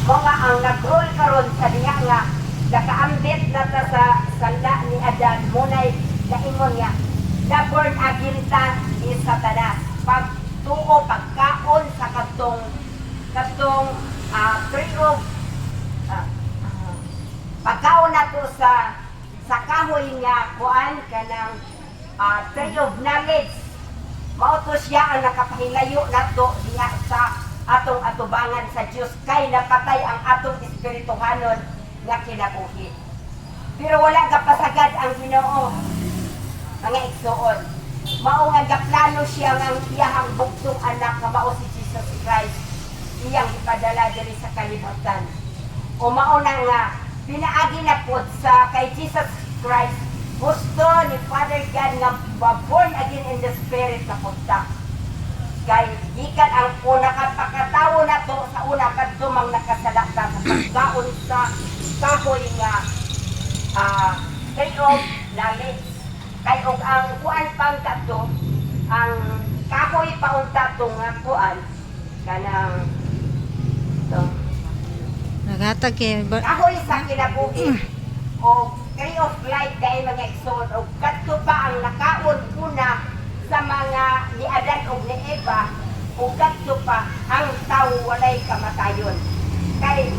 Mga ang nag-rule karon sa diha nga nakaambit na ta sa sala ni Adan, munay naingon nga na born again ta ni Satanas. Pagtuo, pagkaon sa katong tree of pagkaon nato sa kahoy nga kuan, kanang tree of knowledge, mao to siya ang nakapahilayo nato diha sa atong atubangan sa Dios, kay napatay ang atong espirituhanon nga kinabuhi. Pero wala gapasagad ang Ginoo, mga igsuon. Mao nga gaplano siya nga ang iyahang bugtong anak nga mao si Jesus Christ iyang ipadala diri sa kalibutan. O mao na nga pinaagi na pod sa kay Jesus Christ, gusto ni Father God nga born again in the spirit na pud ta. Kay gikan ang una ka pagkatawo nato sa una kadto mang nakasala ta sa pagkaon sa kahoy nga tree of knowledge. Kay og ang kuan pang kadto, ang kahoy pa unta to nga kuan, kanang to Naghatag kay kahoy sa kinabuhi o tree of life dahil, mga igsoon, og kadto pa ang nakaon una sa mga ni Adan og ni Eva, o kadto pa ang tao walay kamatayon kay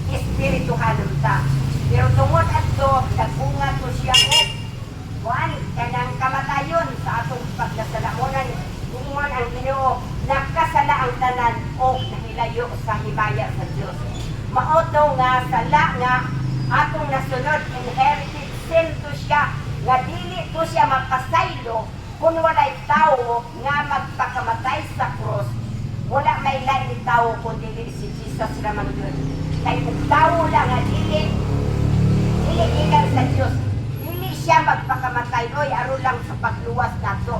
espirituhanon ta. Pero tungod adto nagbunga to siya og kuan, kanang kamatayon sa atong pagkasalamonan. Niingon ang Ginoo, nakasala ang tanan o nahilayo sa himaya sa Dios. Mao to nga sala nga atong nasunod, inherited sin to siya nga dili to siya mapasaylo kung walay tao nga magpakamatay sa cross. Wala may lain ni tao kung dili si Jesus lamang yun. Kay kung tao lang nga dili dili gikan sa Dios, dili siya magpakamatay oy, aron lang sa pagluwas nato.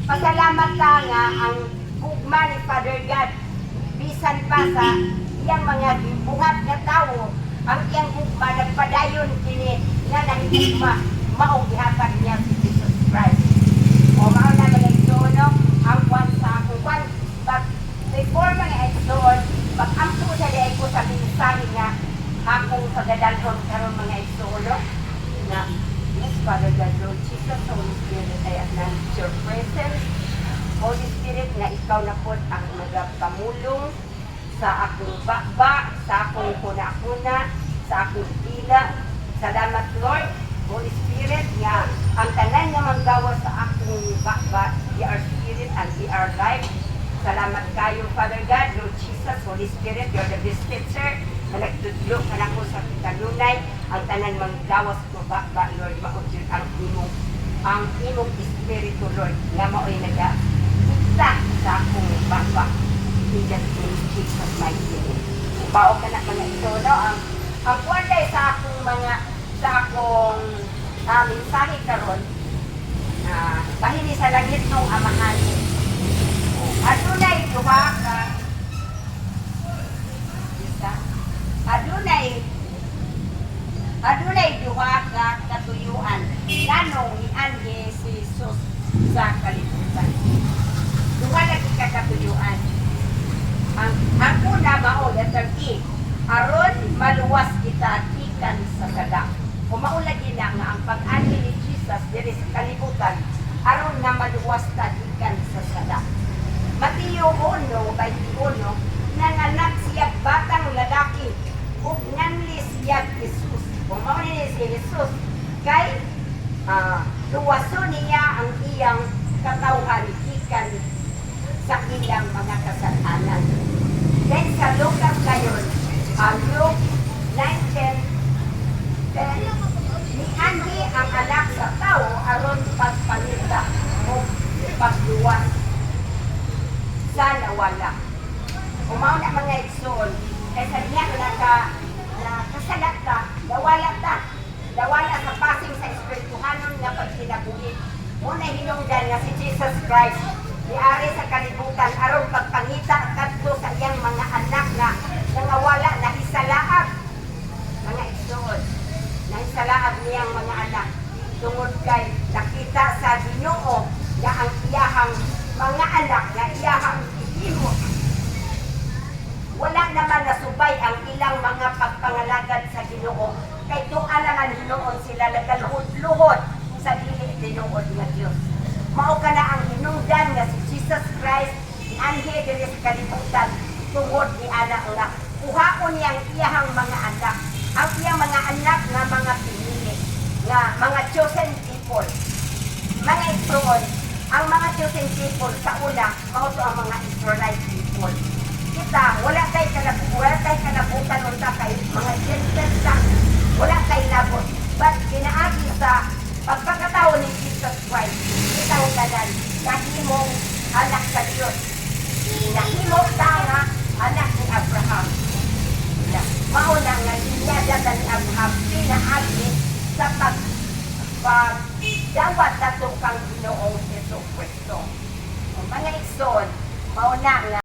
Pasalamat ta nga ang gugma ni Father God, bisan pa sa iyang mga gibuhat nga tawo, ang iyang gugma nagpadayon kini nga nahigugma, maong gihatag niya si Jesus Christ. O mao na, mga igsoon, no, ang kwan sa akong kwan. But before, mga igsoon, pag-ampo sa diay ko sa mensahe nga akong pagadalhon karon, mga igsoon, no, na yes, Father God, Lord Jesus, Holy Spirit, I acknowledge your presence. Holy Spirit, nga ikaw na po ang nagapamulong sa akong baba, sa akong kuna-kuna, sa akong dila. Salamat, Lord, Holy Spirit, nga ang tanan nga manggawa sa akong baba, ye are spirit and ye are life. Salamat kayo, Father God, Lord Jesus, Holy Spirit, you're the best teacher na nagtudlo ka nako sa kanunay. Ang tanan manggawas ko baba, Lord, mao jud ang imong espiritu, Lord, nga mao'y naga dikta sa akong baba. In the name of Jesus mighty name. Bao ka na, mga ito, no? Ang kuwan day sa akong mensahe karon, bahini sa langit nung amahan. Adunay duha ka isa. Adunay duha ka katuyuan nganong nianhi si Jesus sa kalibutan. Duha lagi ka katuyuan. Ang una mao letter E, aron maluwas kita gikan sa sala. O mao lagi na nga ang pag-anhi ni Jesus diri sa kalibutan aron nga maluwas ta gikan sa sala. Mateo 1:21, nanganak siya batang lalaki ug nganli siya Jesus. Kung mao ni si Jesus kay luwason niya ang iyang katawhan gikan sa ilang mga kasalanan. Then sa Lucas kayon, ang Luke 19:10, nianhi ang anak sa tao aron pagpangita o pagluwas sa nawala. O mao na, mga igsoon, kay sa diha naka nakasala ta, nawala ta, nawala sa pasing sa espirituhanon nga pagkinabuhi. Muna hinungdan nga si Jesus Christ niari sa kalibutan aron pagpangita kadto sa iyang mga anak nga nangawala, nahisalaag. Mga igsoon, nahisalaag niyang mga anak tungod kay nakita sa Ginoo nga ang iyahang mga anak nga iyahang gihimo, wala naman nasubay ang ilang ilang mga pagpangalagad sa Ginoo kay tuwa naman hinuon sila nagaluhod-luhod sa dili tinuod nga Dios. Mao kana ang hinungdan nga si Jesus Christ nianhi diri sa kalibutan tungod ni ana nga kuhaon niyang iyahang mga anak, ang iyang mga anak nga mga pinili, nga mga chosen people. Mga igsoon, ang mga chosen people sa una, mao to ang mga Israelite people. Kita, wala kay kalabutan unta kay mga Gentiles lang. Wala kay labot. But pinaagi sa pagpakatao ni Jesus Christ, kitang tanan, nahimong anak sa Dios. Nahimo ta nga anak ni Abraham. Na, mao na nga linyada ni Abraham pinaagi sa pagdawat nato kang Ginoong Hesus Kristo. Mga igsoon, mao na nga